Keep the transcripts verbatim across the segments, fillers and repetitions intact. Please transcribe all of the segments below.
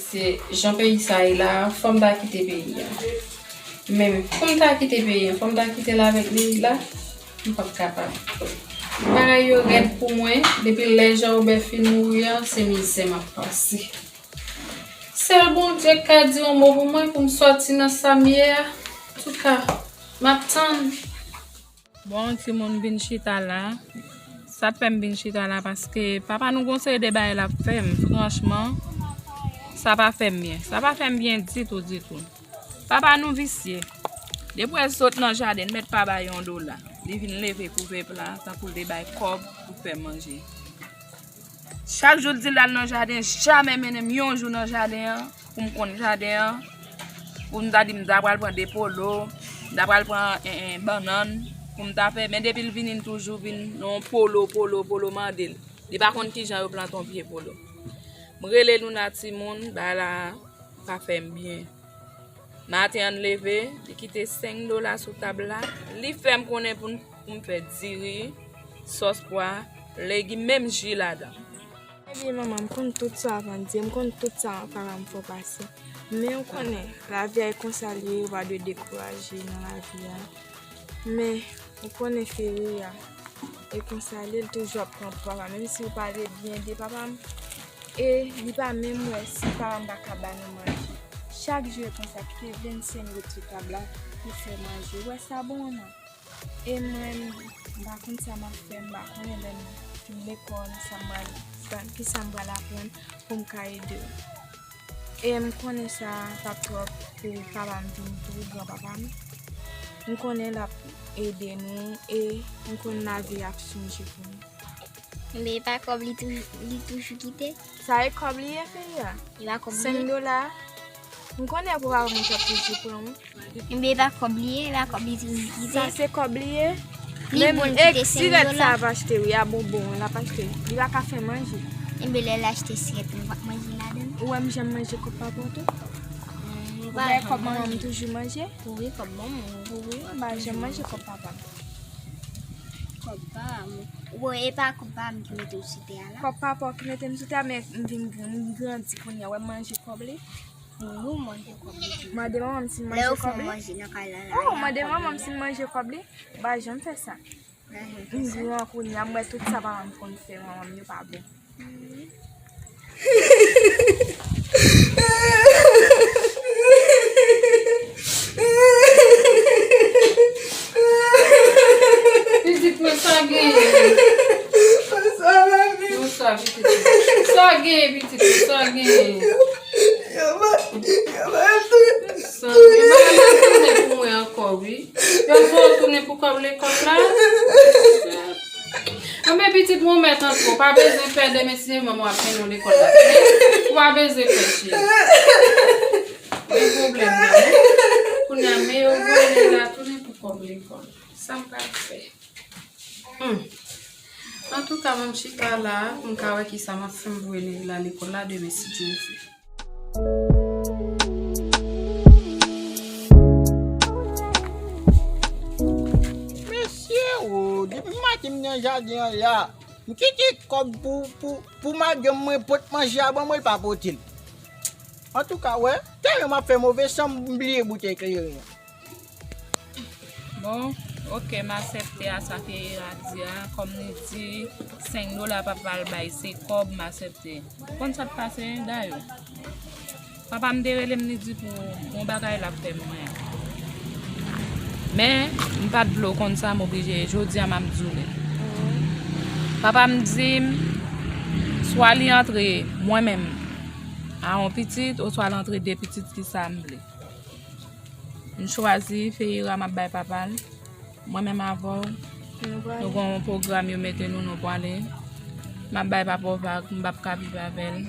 Se jan peyi sa ye la, fò m ta kite peyi a. Men pou m ta kite peyi a, fò m ta kite l avèk Neila, m p ap kapab. Bagay yo rèd pou mwen, depi lè Jean Robert fin mouri an, se mizè m ap pase. Sèl Bondye k ka di yon mo pou mwen pou m sòti nan sa m ye a. Antouka, m ap tann. Bon, timoun vin chita la. Sa k fè m vin chita la, paske papa nou gon seri de bagay l ap fè m. Franchman, sa pa fè m byen. Sa pa fè m byen ditou, ditou. Papa nou visye. Depi w sot nan jaden, l mèt pa bay yon dola. Li vin leve kouve pla, tankou l te bay kòb pou fè manje. Chak jou l di l al nan jaden, jamè mennen m yon jou nan jaden an, pou m konn jaden an, pou m ta di m ta pral pran de polo, m ta pral pran, en, en, bannann, pou m ta fè, men depi l vini, l toujou vin nan yon polo, polo, polo, mande l. Li pa konn kijan yo plante yon pye polo. M rele Luna timoun, bagay la pa fè m byen. Maten an n leve, li kite senk dola sou tab la. Li fè m konnen pou n, pou m fè diri, sòs pwa, legim, menm ji ladan. Ebyen, manman, m konn tout sa w ap di, m konn tout sa papa m fè w pase. Men w konnen, lavi a e konsa l ye, ou pa dwe dekouraje nan lavi a. Men, ou konnen Ferreira, e konsa l ye, l toujou ap pran pou papa m, menm si w pale byen de papa m, e li pa menm wè si papa m pa ka ba nou manje. Chak jou e konsa, kite vennsenk goud sou tab la pou fè manje. Ou wè sa bon, manman? E mwen, m pa konn sa m ap fè, m pa konnen lè m fin lekòl, sa m pral, sa, kisa m pral aprann pou m ka ede w. E m konnen sa p ap twòp pou papa m vin tou, granpapa m. M konnen l ap ede nou, e m konn lavi ap chanje pou nou. Men e pa kòb li toujou, li toujou kite? Sa e kòb li ye, Ferreira? E pa kòb li ye? Senk dola. M konnen pou papa m t ap toujou pran wi. Enben, e pa kòb li ye, e pa kòb li toujou kite. Sa se kòb li ye? Li bon kite senk dola. Menm sirèt sa ap achte wi, a bonbon, l ap achte. Li pa ka fè manje. Enben, lè l achte sirèt, nou p ap manje ladan l? Ou wè m janm manje kòb papa w tou? Ou pa wè kòb manman m toujou manje? Wi, kòb manman w, wi. M pa janm manje kòb papa m. Kòb pa m. Bon, e pa kòb pa m ki mete w sou tè a la? Kòb papa w ki mete m sou tè a, men m vin gran, m grandi kounye a, wè m manje kòb li. Wi, w manje kòb li tou. Mande manman m si m manje kòb li. Lè yo fè w manje nan kay la, la. Oh, mande manman m si m manje kòb li. Ou pa janm fè sa. M gran kounye a, m wè tout sa papa m konn fè manman m yo pa bon. Pitit mwen, sa genyen? Bonswa, pitit mwen. Sa genyen, pitit mwen, sa genyen? Sa genyen? Bagay la tounen pou mwen ankò, wi. Yo fè w tounen pou kòb lekòl la? Anben, pitit mwen, ou mèt antre, ou pa bezwen pè, demen si se manman w ap mennen w lekòl la. Ou pa bezwen pè, cheri. Gen pwoblèm, non. Kounye a, men yo voye la tounen pou kòb lekòl. Sa m pral fè? Hmm. Antouka, m chita la, pou m ka wè kisa m ap fè m voye Neila lekòl la demen, si Dye vle. Mesye, o, depi maten m nan jaden an la, m kite kòb pou, pou, pou madanm mwen pot manje a ban mwen, l pa pote l. Antouka, wè, tèlman m ap fè move san m bliye boutèy kleren an. Bon, oke, m aksepte a sa Ferreira di a. Kòm li di, senk dola papa l bay, se kòb, m aksepte. Ou konn sa k pase, dayè? Papa m te rele m, li di pou yon bagay l ap fè mwen. Men, m pa t vle w konn sa, m oblije, jodi a m ap di w li. Papa m di m, swa li antre mwen menm a yon pitit, oswa l antre de pitit, kisa m vle. M chwazi Ferreira, m ap bay papa l. Mwen menm avè w, nou gen yon pwogram yo mete nou, nou pwale. M ap bay papa w vag, m p ap ka viv avè l.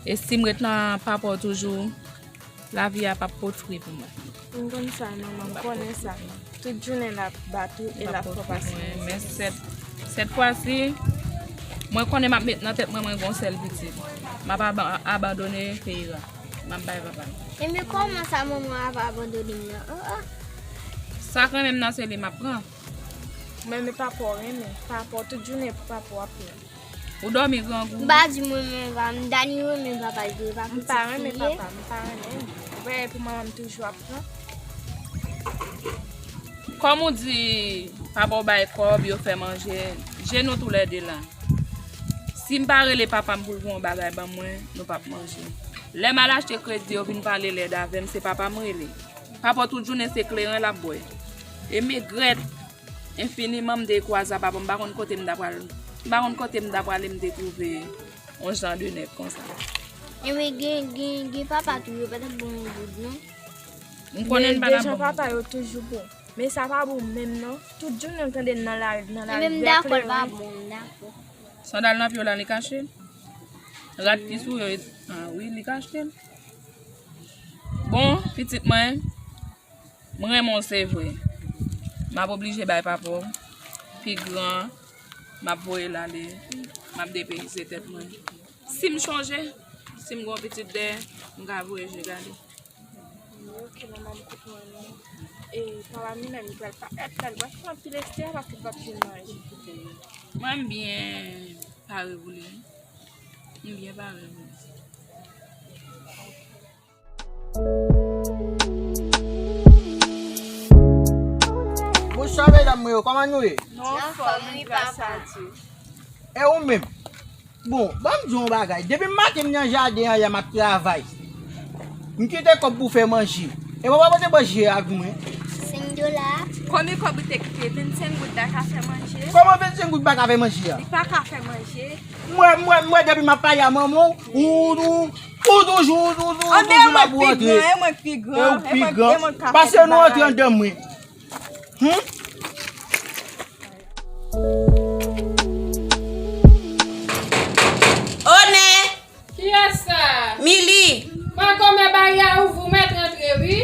E si m ret nan papa w toujou, lavi a p ap pot fwi pou mwen. M konn sa, manman, m konnen sa. Tout jounen l ap bat ou e l ap fè w pase mizè. Men sèt, sèt fwa si, mwen konnen m ap met nan tèt mwen, mwen gen yon sèl pitit. M ap aba-, abandone Ferreira. M ap bay papa l. Enben, kòman sa manman w ap abandone m nan? Oh, oh. Sa k renmen m nan, se li m ap pran. Mwen, men papa w renmen. Papa w, tout jounen pou papa w ap pran. Ou dòmi grangou. M pa di m renmen papa m, Dani renmen papa l vre, pa fouti kriye. M pa renmen papa m, m pa renmen. Ou wè pou manman m toujou ap pran. Kòm ou di, papa w bay kòb, yo fè manje, je nou toulède la. Si m pa rele papa m pou l voye yon bagay ban mwen, nou p ap manje. Lè m al achte kredi, yo vin pale lèd avè m, se papa m rele. Papa w tout jounen se kleren l ap bwè. E megrèt enfiniman, m dekwaze a papa m, m pa konn kote m ta pral. M pa konn kote m ta prale, m te twouve yon jan de nèg konsa. Ebyen, gen, gen, gen papa tou, yo pa t ap bon yon goud, non. M konnen l pa t ap bon. Men dejan papa yo toujou bon. Men sa pa bon menm non. Tout jounen w tande n nan lari, nan lari. Ebyen, m dakò, l pa bon, m dakò. Sandal nan pye w la, li kache? Rad ki sou yo, ah wi, li kache. Bon, pitit mwen, m renmen w, se vre. M ap oblije bay papa w pi gran, m ap voye l ale, m ap depeyize tèt mwen. Si m chonje, si m gen yon pitit dèyè, m ka voye je gade. Ok, manman m kout mwen non. E papa m li menm, li pral pa, li pral pran anpil estrès paske l p ap jwenn manje. Mwen, m byen pare pou li wi. M byen pare pou li. Bonswa medam mwen yo, kòman nou ye? Nou anfòm wi, gras a Dye. E ou menm? Bon, ban m di w yon bagay. Depi maten m nan jaden an yè m ap travay. M kite kòb pou fè manje. E papa pote manje a pou mwen. Senk dola. Konbyen kòb ou te kite? Vennsenk goud pa ka fè manje. Kòman vennsenk goud pa ka fè manje a? Li pa ka fè manje. Mwen, mwen, mwen, depi m ap pale a manman w, ou, ou, ou toujou, ou toujou, ou toujou la pou rantre. E w pi gran. Pase nou rantre anndan mwen. Hmm? Onè! Kiyès sa? Mili! Makomè, bay la ouvri, ou mèt rantre wi.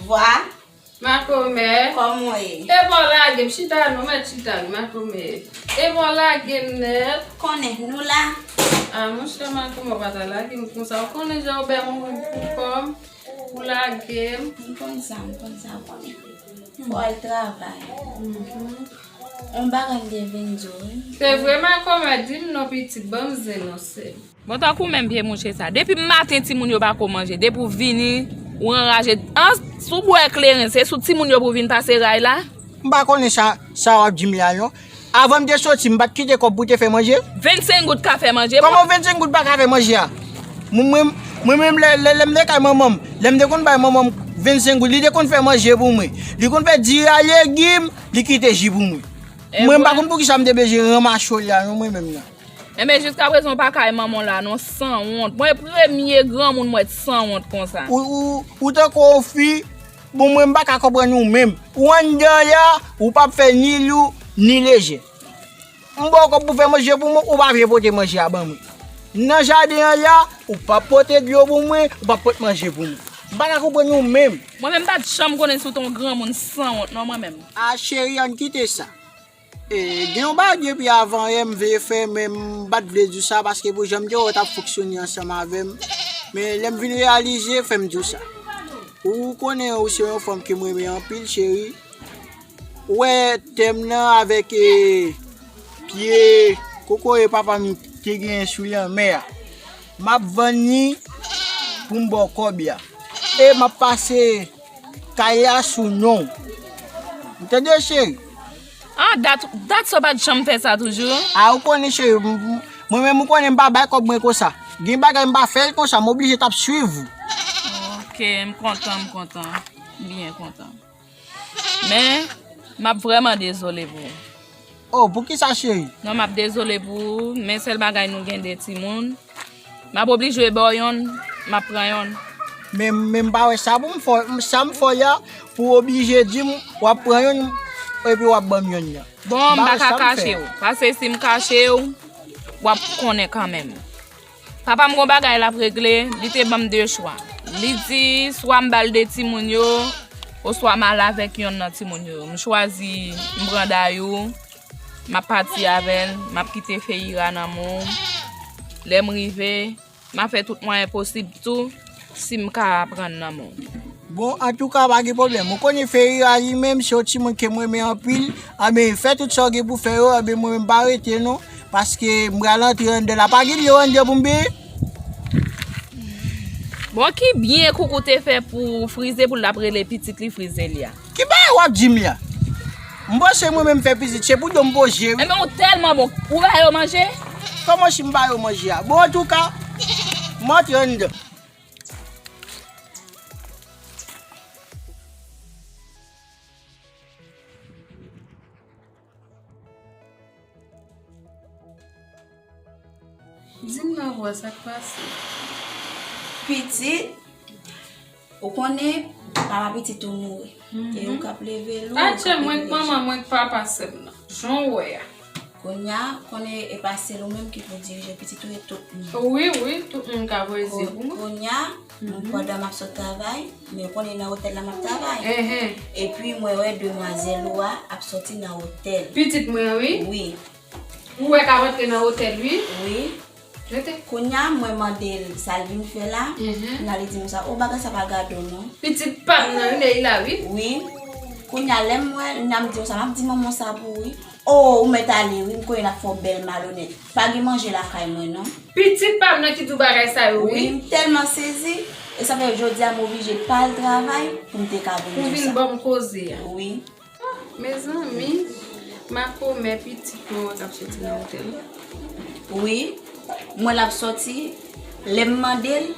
Vwa. Makomè. Kòman w ye? E bò lage m, chita non, mèt chita non, makomè. E bò lage m nèt. Konnen nou la. A, monchè, makomè, w pa ta lage m konsa. Ou konnen jan w bè moun pou kò m, ou lage m. M konn sa, m konn sa, w konnen. Fò w al travay. Mhm. On bagay m te vin di w wi. Se vre, makomè, di m non, pitit, ban m zen non, sè. Bon, tankou menm vye mouche sa. Depi maten timoun yo pa ko manje. Depi w vini, ou anraje. An, si w bwè kleren, se sou timoun yo pou w vin pase ray la? M pa konnen sa, sa w ap di m la, non. Avan m te soti, m pa t kite kòb pou te fè manje? Vennsenk goud ka fè manje, bon. Kòman vennsenk goud pa ka fè manje a? Mwen, mwen, mwen menm, lè, lè, lè m te kay manman m, lè m te konn bay manman m vennsenk goud, li te konn fè manje pou mwen. Li konn fè diri a legim, li kite ji pou mwen. Mwen, m pa konn poukisa m te bezwen ranmache w la, non, mwen menm nan. Enben, jiskaprezan, w pa kay manman w la, non, sanwont. Mwen, premye granmoun m wè t sanwont konsa. Ou, ou, ou tankou yon fi, bon, mwen, m pa ka konprann ou menm. Ou anndan la, ou p ap fè ni lou, ni lejè. M ba w kòb pou fè manje pou mwen, ou pa vle pote manje a ban mwen. Nan jaden an la, ou p ap pote dlo pou mwen, ou p ap pote manje pou mwen. M pa ka konprann ou menm. Mwen menm, m pa t janm konnen si w te yon granmoun sanwont, non, mwen menm. A, cheri, ann kite sa. E, gen yon bagay depi avan yè m vle fè, men m pa t vle di w sa, paske pou jan m te wè w t ap fonksyone ansanm avè m, men lè m vin reyalize, fè m di w sa. Ou konnen ou se yon fanm ke m renmen anpil, cheri. Ou wè tè m nan avèk, e, pye kokoye papa m te genyen sou lanmè a. M ap vann li pou m ba w kòb la. E m ap pase kay la sou non w. Ou tande, cheri? Ah, dat, dat sa w pa t janm fè sa toujou? Ah, ou konnen, cheri, m, m, mwen menm, ou konnen m pa bay kòb mwen konsa. Gen bagay m pa fè l konsa, m oblije t ap swiv ou. Ok, m kontan, m kontan. M byen kontan. Men, m ap vrèman dezole pou ou. Oh, poukisa, cheri? Non, m ap dezole pou ou, men sèl bagay, nou gen de timoun. M ap oblije ba w yonn, m ap pran yonn. Men, men m pa wè sa pou m fè w, sa m fè w la, pou w oblije di m w ap pran yonn, epi w ap ban m yonn nan. Bon, m pa ka kache w, paske si m kache w, w ap konnen kanmenm. Papa m gon bagay l ap regle, li te ban m de chwa. Li di, swa m ba l de timoun yo, oswa m al avèk yonn nan timoun yo. M chwazi, m pran Dayou, m ap pati avè l, m ap kite Feira nan men w. Lè m rive, m ap fè tout mwayen posib tou, si m ka pran l nan men w. Bon, antouka, pa gen pwoblèm. Ou konnen Ferira li menm, se yon timoun ke m renmen anpil. Anben, fè tout sa w gen pou fè yo, anben, mwen menm pa rete non. Paske m pral antre anndan la. Pa gen dlo anndan pou m beye? Bon, ki byen Koukou te fè pou Frize pou l ap rele pitit li Frizelia? Ki bagay w ap di m la? M panse mwen menm fè pitit, se pou dlo m poze, wi. Enben, ou tèlman bon. Ou ba yo manje? Kòman si m ba yo manje a? Bon, antouka, m antre anndan. Di m nan vwa sa k pase. Pitit, ou konnen papa pitit ou mouri. E ou k ap leve l, ou k ap leve l. Atchè, mwen k manman, mwen k papa sè m nan. Jan w wè a. Kounye a, konnen e pa sèl ou menm ki pou dirije pitit ou, e tout moun. Wi, wi, tout moun ka voye zye pou mwen. Kounye a, pandan m ap sot travay, men ou konnen nan otèl la m ap travay. Epi mwen wè demwazèl ou a ap soti nan otèl. Pitit mwen an, wi. Wi. Ou wè k ap antre nan otèl, wi. Wi. Rete. Kounye a, mwen mande l sa l vin fè la. Kounye a, li di m sa, o, bagay sa pa gade w non. Pitit pa m nan, wi, Neila, wi. Wi. Kounye a, lè m wè, n a m di w sa, m ap di manman sa pou ou, wi. O, ou mèt ale, wi, m konnen l ap fè w bèl malonèt. Pa gen manje lakay mwen, non. Pitit pa m nan ki di w bagay sa yo, wi. Wi, m tèlman sezi. E sa fè jodi a, m oblije pa al travay pou m te ka vin di w sa. Pou vin ban m koze a. Wi. Mezanmi, makomè pitit mwen wè k ap soti nan otèl la. Wi, m wè l ap sòti. Lè m mande l,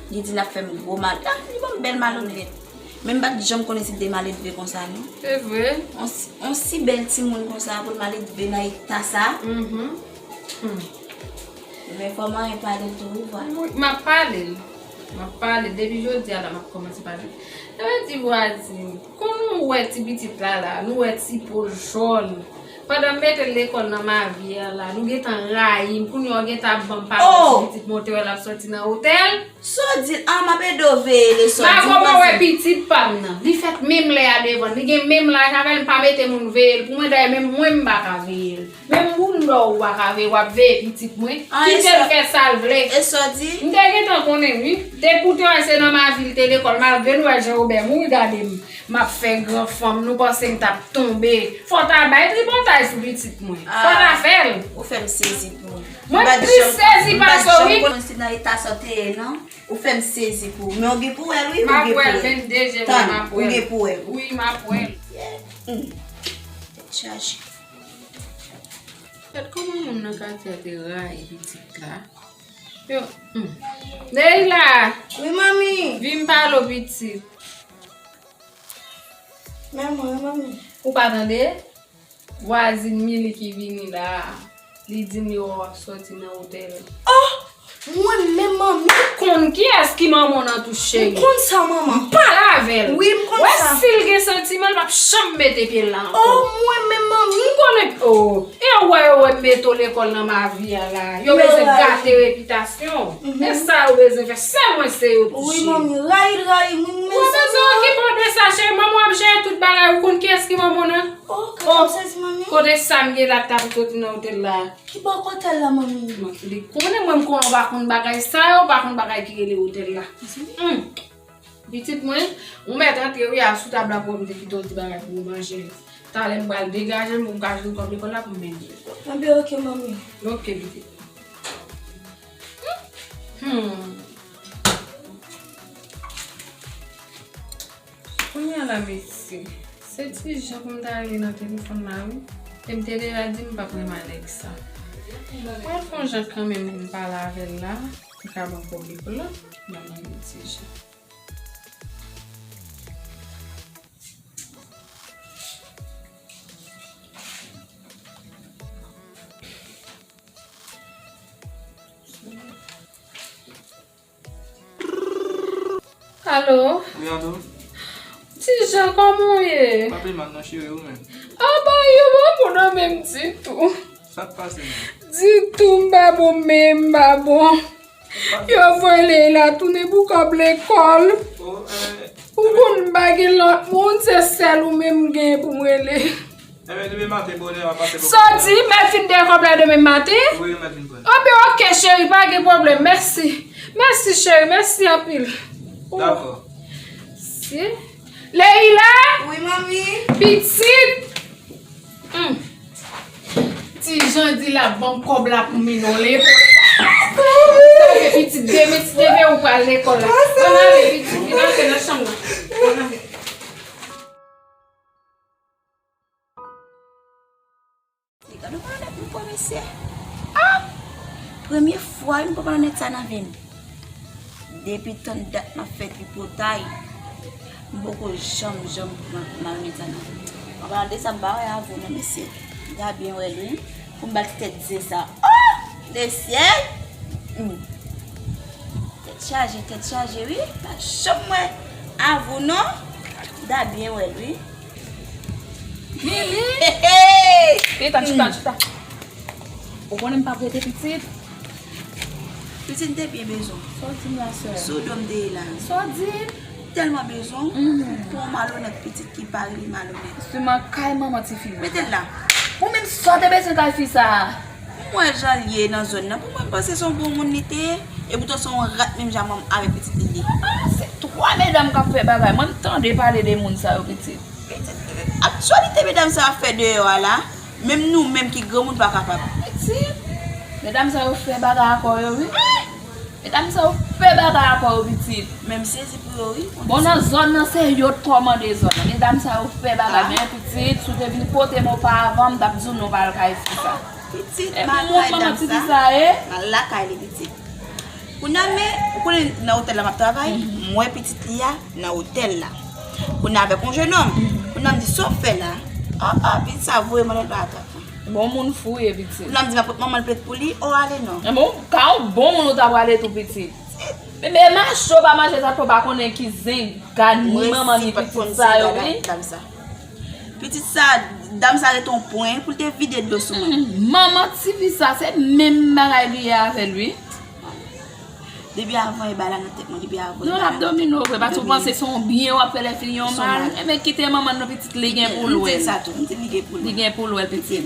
li di l ap fè m gwo mal. Ah, li ban m bèl malonèt. Men m pa t janm konnen si l te maledve konsa, non. Se vre. On si, on si bèl timoun konsa pou l maledve nan eta sa. Mhm. Hmm. Men fò m anyen pale l tou, wi, vwa. Wi, m ap pale l. M ap pale l. Depi jodi a la, m ap kòmanse pale l. Sa vle di vwazin, kon nou wè ti pitit la la, nou wè ti po l jòn. Pandan m mete l lekòl nan Mavi a la, nou gentan rayi m. Kounye a w gentan ap ban m pawòl sou pitit mwen, w te wè l ap sòti nan otèl. Sa w di l? Ah, m ap ede w veye l, sa w di l. Makomè wè pitit pa m nan. Li fèt menm lè a devan l. Li gen menm laj avè l, m pa mete moun veye l pou mwen, dayè menm mwen m pa ka veye l. Menm bounda w pa ka veye, w ap veye pitit mwen. Kite l fè sa l vle. E sa w di? M te gentan konnen, wi. Depi w te wè se nan Mavi l te lekòl, malgre nou wè Jean Robert mouri, gade m. M ap fè gran fanm, nou panse m t ap tonbe. Fò w ta bay tripotay sou pitit mwen. Fò w ta fè l. Ou fè m sezi pou ou. Mwen plis sezi pase w, wi. M pa t janm konnen si nan eta sa w te ye, non. Ou fè m sezi pou ou. Men w gen pou wè l, wi, ou gen pou wè l. M ap wè l, vennde jen mwen, m ap wè l. Tann, ou gen pou wè l. Wi, m ap wè l. Yeah. Hmm. Tèt chaje. Gad kòman moun nan katye a te rayi pitit la. Yo, hmm. Neila! Wi, manmi. Vin pale w, pitit. Men mwen, manmi. Ou pa tande? Vwazin Mili ki vini la a, li di m li wè w ap sòti nan otèl. Oh! Mwen menm, manmi. Ou konn kiyès ki manman w nan tou, cheri? M konn sa, manman. M pale avè l. Wi, m konn sa. Wè, si l gen santiman, l p ap janm mete pye l la ankò. Oh, mwen menm, manmi. M konnen, oh. E w wè yo wè m mete w lekòl nan Mavi a la. Yo bezwen gate repitasyon w. E sa yo bezwen fè. Sèl mwen se yo touche. Wi, manmi. Rayi l, rayi m, wi, m menm. Ou pa bezwen okipe w de sa, cheri. Manman w ap jere tout bagay. Ou konn kiyès ki manman w nan? Oh, gad, m sezi, manmi. Kote sa m gen la k ta pou soti nan otèl la? Ki bò otèl la, manmi? Li konnen mwen, m konnen w pa konn bagay sa yo, w pa konn bagay ki rele otèl la. Hmm. Pitit mwen, ou mèt antre wi, a sou tab la pou m te kite w ti bagay pou w manje. Talè m pral degaje m pou m ka jwenn kòb lekòl la pou m mennen l lekòl. Anben, oke, manmi. Oke, pitit. Hmm. Kounye a la, mesye, se Ti Jan pou m ta rele nan telefòn la, wi. E m te deja di m p ap renmen nèg sa. Mwen fè yon jan kanmenm pou m pale avè l la, m ka ban kòb lekòl la, m ap mande Ti Jan. Alo? Wi, alo? Ti Jan, kòman w ye? Pa pi mal non, cheri, ou menm? Aba, yo pa bon nan menm ditou. Sa k pase menm? Ditou, m pa bon menm, m pa bon. Yo voye Leila tounen pou kòb lekòl. Oh, eh. Ou konn m pa gen lòt moun, se sèl ou menm m gen pou m rele. Enben, demen maten bonè, m ap pase pou... Soti, mèt vin dèyè kòb la demen maten? Wi, mèt vin pran. Anben, oke, cheri, pa gen pwoblèm. Mèsi. Mèsi, cheri, mèsi anpil. Dakò. Leila! Wi, manmi. Pitit! Hmm. Ti Jan di l ap ban m kòb la pou m mennen w lekòl. Sa vle pitit demen, ti demen ou pral lekòl la. Ann ale, pitit, vin antre nan chanm nan. Ann ale. Gade yon malonèt m pran, mesye. Ah! Premye fwa m pran malonèt sa nan vi m. Depi tann dat m ap fè tripotay, m poko janm, janm pran malonèt sa nan vi m. An palan de sa, m pa wè avè w non, mesye. M ta byen wè l, wi. Pou m ba l ti tèt zen sa. Oh! Mesye! Hmm. Tèt chaje, tèt chaje, wi. Pa janm wè avè w non. M ta byen wè l, wi. Mimi! Chita, chita, chita. Ou konnen m p ap rete pitit? Pitit, m te byen bezwen w. Sa w di m la, sè? Sou do m te ye la. Sa w di m? Tèlman bezwen w pou yon malonèt pitit ki pa rele malonèt. Sèlman kay manman tifi. Mete l la. Ou menm sa w te bezwen kay fi sa a? M wè jan l ye nan zòn nan. Pou mwen, m panse se yon bon moun li te ye. Epoutan se yon rat menm jan manm avèk pitit li ye. Ah, se twa medam k ap fè bagay. Mwen, m tande pale de moun sa yo, pitit. Aktyalite medam sa yo ap fè deyò a la, menm nou menm ki granmoun pa kapab. Pitit, medam sa yo fè bagay akò yo, wi. Medam sa yo fè bagay akò yo, pitit. Men m sezi pou yo, wi. Bon, nan zòn nan, se yo t kòmande zòn nan. Medam sa yo fè bagay, men pitit, si w te vin kote m oparavan, m t ap di w non, pa al kay fi sa. Pitit, m al kay dam sa. M al lakay li, pitit. Kounye a, men, ou konnen nan otèl la m ap travay, m wè pitit li a nan otèl la. Kounye a avèk yon jenòm. Kounye a m di, "Sa w ap fè la?" Ah, ah, pitit sa voye m anlè l pa atrap. Bon moun fou ye, pitit. Kounye a m di, "M ap pot manman l plent pou li." Oh, ale non. E bon, ka yon bon moun ou ta prale tou, pitit. Bebe mache w pa manje sa, ou pa konnen ki zenga ni manman ni pitit sa yo, wi. Pitit sa, dam sa rete yon pwen pou l te vide dlo sou mwen. Manman tifi sa, se menm bagay li ye avè l, wi. Depi avan e bay la nan tèt mwen, depi avan e bay la nan tèt mwen. Non, l ap domine w vre, paske w panse se yon byen w ap fè lè fini yon mal. Ebyen, kite manman nan pitit, li gen pou l wè l. M di l sa tou, m di l li gen pou l wè l. Li gen pou l wè l, pitit.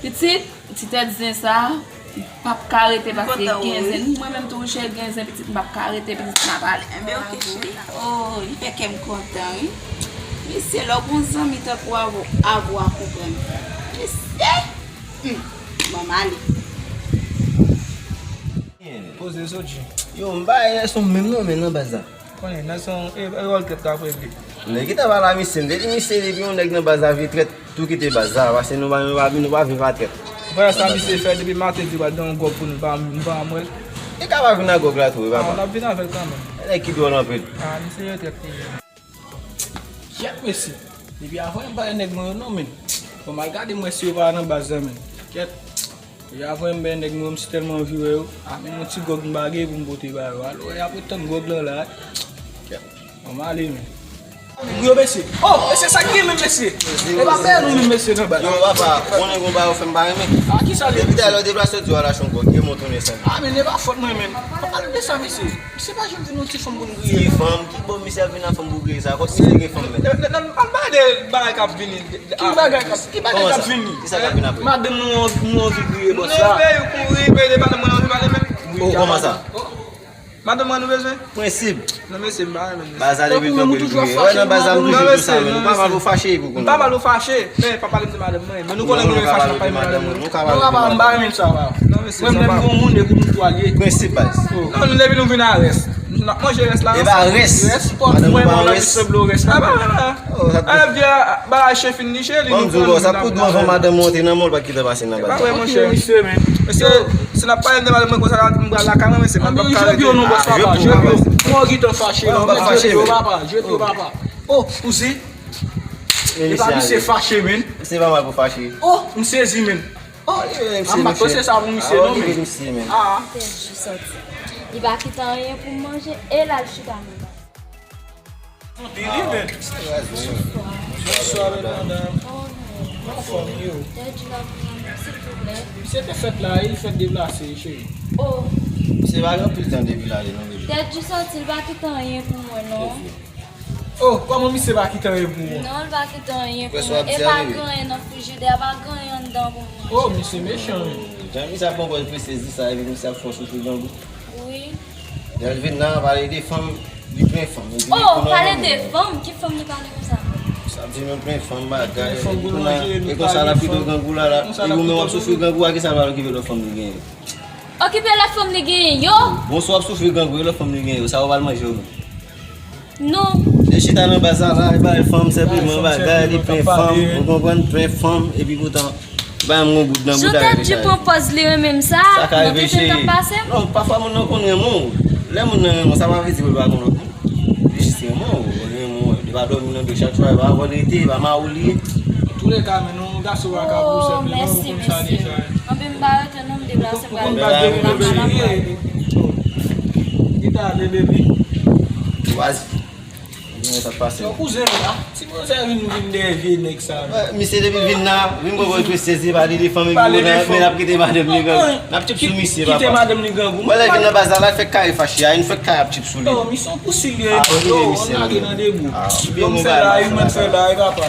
Pitit, ti tèt zen sa, m p ap ka rete paske gen zen. Mwen menm tou, cheri, gen zen, pitit, m p ap ka rete, pitit, m ap ale. Ebyen, oke, cheri. Oh, li fè kè m kontan, wi. Mesye, lè w gon zanmi tankou avè w, avè w a konprann. Mesye! Hmm, bon, m ale. Poze soti. Yo, m pa wè son menm non, men nan baz la. Konnen, nan son, e, e, wòl trèt la, frè vle. Nèg ki ta pale a misye, m te di misye, depi yon nèg nan baz la vle trèt, tou kite baz la, paske nou pa, nou pa, nou pa viv a trèt. Vwala sa misye fè depi maten, di w al nan yon gwòg pou nou, pa, nou pa wè l. Li ka pa vin a gwòg la tou, wi, papa. Ah, n ap vin avè l kanmenm. Nèg ki dwòl anpil. Ah, misye yon trèt li ye. Kyèt, mesye. Depi avan, m pa wè nèg mwen yo non, men. Bon, m al gade, m wè si yo pa nan baz la, men. Kyèt. Depi avan, m wè nèg mwen yo, m si tèlman anvi wè yo. A, men yon ti gwòg m pa gen pou m pote ba yo. Alò, y ap ret tann gwòg lan la. Kyèt. Bon, m ale, men. Pou yo, mesye. Oh, mesye, sa k gen menm, mesye? E pa fè nou menm, mesye, nan baz. Yo, papa, konnen gon bagay ou fè m pa renmen. A, kisa l ye? Depi talè w deplase, w di w al achte yon gwòg, e m tounen san. A, men e pa fòt mwen, men. Pa pale de sa, mesye. Misye pa janm vin yon ti fanm pou n griye. Ti fanm? Ki bò misye ap vin ak fanm pou griye sa? Kot misye gen fanm menm? Nan, nan, nan, pa pale de bagay k ap vini. Ki bagay k ap, ki bagay k ap vini? Kisa k ap vin apre? Madanm nou, nou anvi griye bòs la. Nou leve, yo kouri, men de madanm mwen anvi pale menm. Oh, kòman sa? Madanm mwen nou bezwen? Prensip. Non, mesye, m pa renmen mesye. Baz la depi tankou l griye. Wè, nan baz la m toujou di sa, men nou pa mal pou fache pou konnen. M pa mal pou fache, men pa pale m de madanm mwen. Men nou konnen nou fache, n ap pale de madanm mwen. Nou ka pale de madanm mwen. M pa renmen sa, pa. Non, mesye, mwen, m lè m gon moun, e pou nou tou al ye. Prensip, baz. Non, nou depi nou vin a rès. Nou ap manje rès la. E pa rès. Rès, madanm mwen pa rès. Rès la. Ah, vye bagay chen fin niche li. Bon, m di w, sa pou dou anvan madanm mwen antre nan mòl, pa kite l pase nan baz la. Ok, mesye, men. Mesye, si n ap pale de madanm mwen konsa, m pral lakay mwen, mesye, m p ap ka rete. Jwe pye w non, bòs, papa. Jwe pye w. Mwen gentan fache la. Jwe pye w, papa. Jwe pye w, papa. Oh, ou si? E pa misye fache, men. Se pa mal pou fache. Oh, m sezi, men. Oh, li menm se misye. A, m pa t panse sa pou misye non, men. Ah. Pèdi sòti. Li pa kite anyen pou m manje, e l al chita nan baz. Li, li menm. Bonswa, bèl madanm. Anfòm, yo. Pèdi la pou mwen, silvouplè. Misye te fèt la, e li fèt deplase, cheri. Oh. Misye pa gen anpil tan depi l ale, non, bebe. Pèdi sòti, li pa kite anyen pou mwen, non. Oh, kòman misye pa kite anyen pou ou? Non, l pa kite anyen pou mwen. E pa gen anyen nan frijidè, pa gen anyen anndan pou mwen. Oh, misye mechan, wi. Jan misye ap pran pòz prensès di sa, epi misye ap fè w soufri grangou. Wi. Lè l vin la, pale de fanm, Li plen fanm, li plen fanm. Oh, pale de fanm, ki fanm li pale konsa? Sa di nou plen fanm bagay. Epi kounye a, e konsa l ap kite w grangou la, la. E ou menm w ap soufri grangou a, kisa l pral okipe lòt fanm li genyen yo? Okipe lòt fanm li genyen yo? Bon, si w ap soufri grangou, e lòt fanm li genyen yo, sa yo pral manje yo menm? Non. Li chita nan baz la, la, li bay fanm senpleman bagay, li plen fanm, ou konprann, plen fanm, epi poutan, li pa menm gon goud nan bouda li. Joutèt di pran pòz li renmen m sa, sa ka rive cheri. Non, pafwa moun nan konn renmen w. Lè moun nan renmen w, sa pa vle di pou l pa konn lòt moun. Li jis renmen w, renmen w. Li pa dòmi nan do chak swa, li pa avè w rete, li pa mari w li ye. Antouleka, men non, gason pa ka pou sèl, men non, ou konn sa deja. Anben, m pa rete non, m deplase, m pral. Ou konn pa de bebe cheri. Ki ta de bebe. Vas-y. Ebyen, sa k pase? Yo, kouzen m la. Ti manzè vin, vin dèyè vye nèg sa. Misye depi l vin la, wi, m konprann ke sezi pa li, li fanmi pou nan, men l ap kite madanm li grangou. N ap tchip sou misye, papa. Kite madanm li grangou. Wè lè l vin nan baz la, la l fèk kare fache a, li fèk kare ap tchip sou li. Non, misye yon pousil li ye. Yo, misye nan debou. Bon, m fè la, wi, mwen fè la, wi, papa.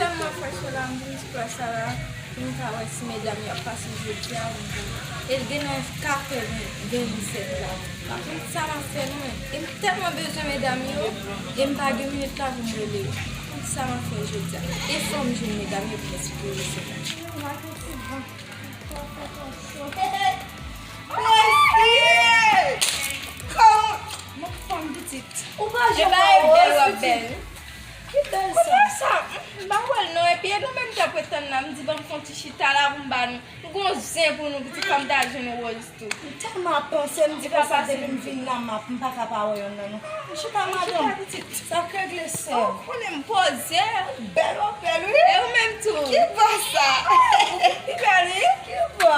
Tèlman fè cho la, m vin sou plas sa la, pou m ka wè si medam yo ap pase jodi a oubyen. E l gen nan katreven, venndisèt la. Pa konn sa m ap fè non. E m tèlman bezwen medam yo, e m pa gen minit la pou m rele yo. Pa konn sa m ap fè jodi a. E fò m jwenn medam yo pou m esplike yo se sa. Presi! Kòman? M ap fanm pitit. Ou pa janm wè w bèl, w ap bèl. Ki bèl sa? Ou wè sa? M pa wè l non. Epi e nou menm k ap ret tann la, m di ban m fè yon ti chita la pou m ba nou. M gon zen pou nou, pitit, fò m ta jwenn Rose tou. M tèlman ap panse, m di konsa depi m vin la, m ap, m pa ka pa wè yonn nan nou. M chita madanm. Sa k regle sè. Ou konnen m poze. Bèl, w ap bèl, wi. E ou menm tou? Ki bò sa? Ou pi bèl, wi. Ki bò?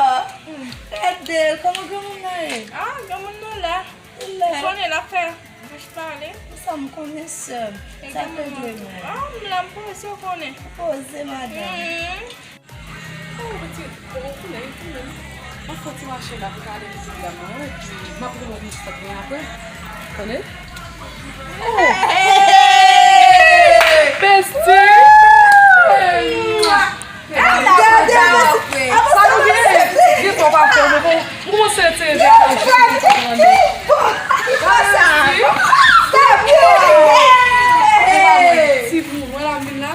Gade l, kòman granmoun nan ye? Ah, granmoun nan la. Ou konnen l ap fè bouch pale. Sa m konnen sè m. Sa k regle nou? Ah, m la m poze, ou konnen. Poze, madanm. Oh, pitit, bon, ou konnen, ou konnen. M ap fè ti mache la pou m ale pitit dam nan, epi m ap reponn yon ti sòt mwen apre. Tande? Oh! Bestie! Hey! Gade, sa nou gen? Gen fò pa fè, nou bon. Mwen se te de a jodi pou mande. Ti moun, mwen la vin la.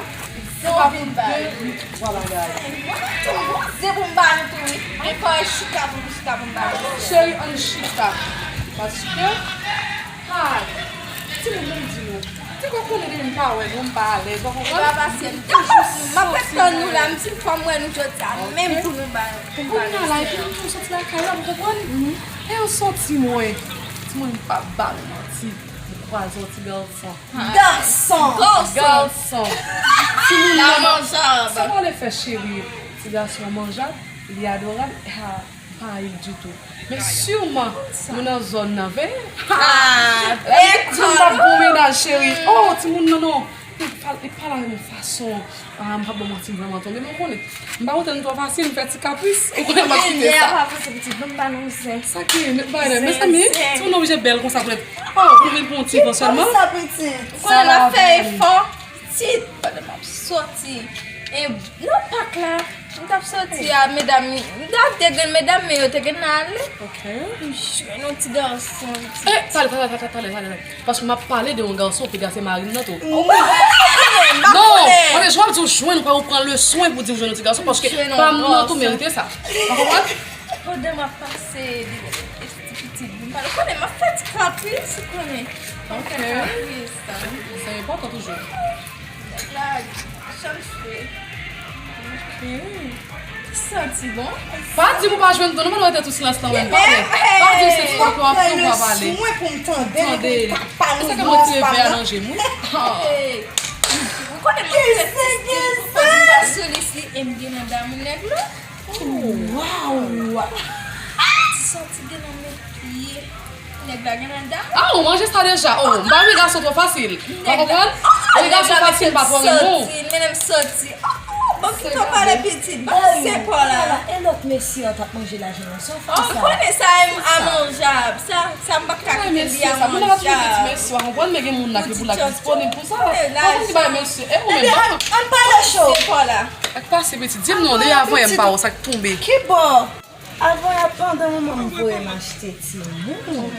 Se pa pou de, twa bagay. Mwen tou, bon, se pou m ba nou tou, wi. Men fò e chita pou m chita pou m ba nou. Cheri, ann chita. Paske, ha, timoun, ban m di nou. Te kwè konnen depi m pa wè nou, m pa alèz, w ap konprann? E pa pase m. M ap ret tann nou la, m di fò m wè nou jodi a, menm pou nou ba, pou m ba nou. Kounye a la, epi nou soti lakay la, ou konprann? E yo soti mwen. Timoun, m pa ba nou manti. M kwaze yon ti gason. Gason! Gason! Timoun nan manjab. Sa w ale fè cheri? Ti gason an manjab, li adorab, ha, pa ayil ditou. Men siman, nou nan zòn nan, veye. Ha! Timoun pa bon mennaj, cheri. Oh, timoun nan, non. Li pale avè m yon fason. Ah, m p ap ba w manti, m vrèman tonbe, men w konnen. M pa kontan twò fasil, m fè ti kapris. Ou konnen m ap kite sa. Lè a pa pase pitit, ban m ba nou zen. Sa ki, mezanmi, timoun oblije bèl konsa pou lè. Oh, pou vin pou yon ti van sèlman. Ou konnen n ap fè efò, pitit, pandan m ap soti. E nan pak la, m t ap soti a, medam, m t ap te jwenn medam, men yo te gentan ale. Ok. M jwenn yon ti gason. Eh, talè, talè, talè, talè, talè. Paske m ap pale de yon gason, piga se mari m nan tou. Non, paske jan w ap di w jwenn, ou pran le swen pou di w jwenn yon ti gason, paske pa m nan tou merite sa. Ou konprann? Pandan m ap pase, li rele ti pitit, m pa konnen, m ap fè ti kapris, ou konnen. M ap fè kapris, sa. Sa enpòtan toujou. Nèg la, chanj fre. Santi bon. Pa di m ou pa jwenn ton, non, mwen rete tou silans lan, mwen pale. Pa di m se ti kòkò ap tou pa pale. Mwen pou m tande li, pou m pa pale. Sa ke mwen tire vè a nan je m, wi. Ou konnen mwen fè sou li, e m gen nan damou nèg la. Waw! Ti santi gen nan men pye. Nèg la gen nan dam. Ah, ou manje sa deja. Oh, m pa renmen gason twò fasil. Ou konprann? Lè gason fasil, m pa twò renmen w. Men m santi. Oh, oh, bon, kite w pale pitit. Bon, se pa la. E lòt mesye an t ap manje lajan an, sa w fè sa? Ou konnen sa, e m a manjab. Sa, sa m pa ka kite li a manjab. Bon, m ap twouve ti mesye, ou konprann, men gen moun la ki pou la disponib pou sa. Ou konn ki bay mesye. E ou menm, pa. Ann pale cho. Se pa la. Sa k pase, pitit? Di m non, depi avan yè m pa wè w, sa k tonbe. Ki bò? Avan yè, pandan manman m voye m achte timoun,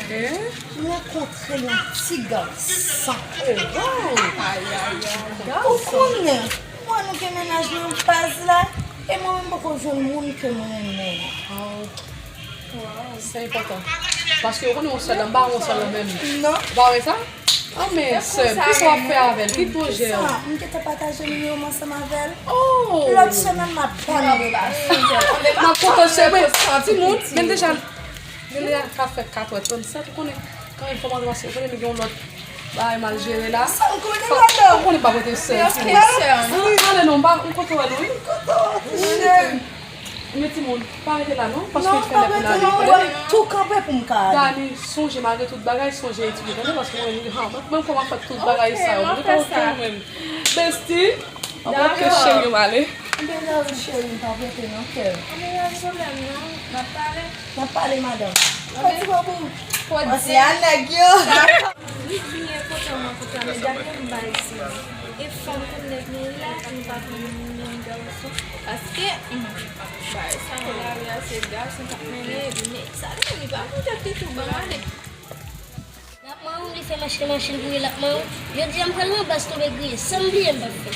m rankontre yon ti gason. Ou konnen, mwen nou gen mennaj nan baz la, e mwen menm poko jwenn moun ke mwen renmen. Se enpòtan. Paske ou konnen yon sèl la, m pa yon sèl la menm. Non. Ou pa wè sa? Ah, men sè m, kisa w ap fè avè l? Ki pwojè w? M gentan pataje nimewo m ansanm avè l. Oh! Lòt semèn, m ap ba nou relasyon. M ap kontan sè mwen. Timoun, men deja, men deja ka fè kat è trannsèt, ou konnen, kanmenm fò m antre paske ou konnen nou gen yon lòt bagay m al jere la. Sa m konnen, madanm. Ou konnen pa pote sè, timoun. Wi, ale non, m pa, m kontan wè nou, wi. M kontan wè tou, cheri. Men timoun, pa rete la non, paske l fè lè pou n ale. Tande, Dani, sonje malgre tout bagay, sonje etidye, tande, paske mwen menm, ha, mwen, mwen kòman fè tout bagay sa yo, mwen gen tan okipe mwen menm. Besti, anpil ke cheri m ale. M te di w cheri m pa pote nan kè. Anben pa gen pwoblèm non, n ap pale. N ap pale madanm. Fò ti bò pou ou. Panse a nèg yo. Li byen kontan mwen kontan, men gad yon bagay isi. E fanm konn nèg nou la, nou pa konn menm gason. Paske, hmm, bagay sa nan lari a se gason k ap mennen, men sa li menm li pa konn tèt li tou, ban m ale. L ap mari w, li fè machin machin pou li, l ap mari w. Jodi a m pral nan baz tonbe griye, san m bliye m p ap fè.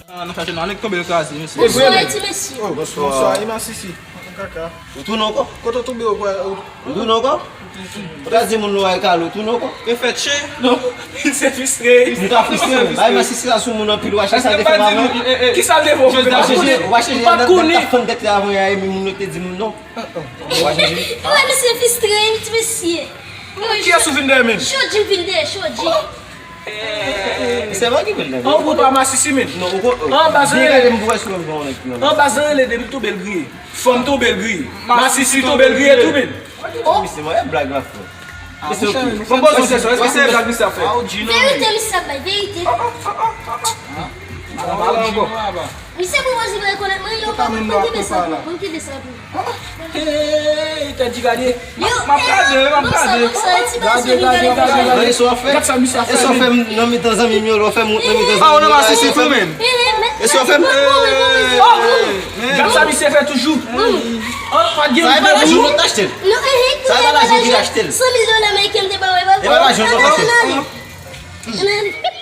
Ah, nan chache nan nèg tonbe l kraze, mesye. Bonswa, ti mesye. Oh, bonswa. Bonswa, e masisi. Kaka. Ou tounen ankò? Kote w tonbe ou kwè? Ou tounen ankò? Ou ta di moun nou ay kale, ou tounen ankò? E fèt chen? Non. Se fristre. Nou ta fristre. Bay masisi la sou moun anpil, ou pa chèche sa l te fè m avan. Kisa l te fè w? Ou pa chèche, ou pa chèche nèg k ap fann tèt la avan a, e moun yo te di moun non. Ou pa chèche. Ou wè misye fristre, wi, ti mesye. Kiyès ou vin dèyè menm? Shoji m vin dèyè, Shoji. Se mwen ki vin dèyè. An ou pa masisi menm. Non, ou pa. An baz rele. An baz rele depi tonbe l griye. Fanm tonbe l griye. Masisi tonbe l griye tou menm. Misye mwen e blag la fè. Bon bon sou se se se blag misye ap fè. Verite misye ap bay, verite. Misye pwopoze rekonèt mwen, yo pa mwen ki desann pou mwen ki desann pou. Hey, tèt di gade. M ap gade, m ap gade. Gade, gade, gade, gade. Gad sa misye ap fè. E sa w fè m nan mitan zanmi m yo, lè w fè m wont nan mitan zanmi m yo. A ou nan masisi tou menm. E sa w fè m. Gad sa misye fè toujou. An pa gen yon bagay. Sa e pa lajan w t achte l. Sa e pa lajan w t achte l. San mil dola ameriken m te ba w, e pa vre. E pa lajan w t achte l.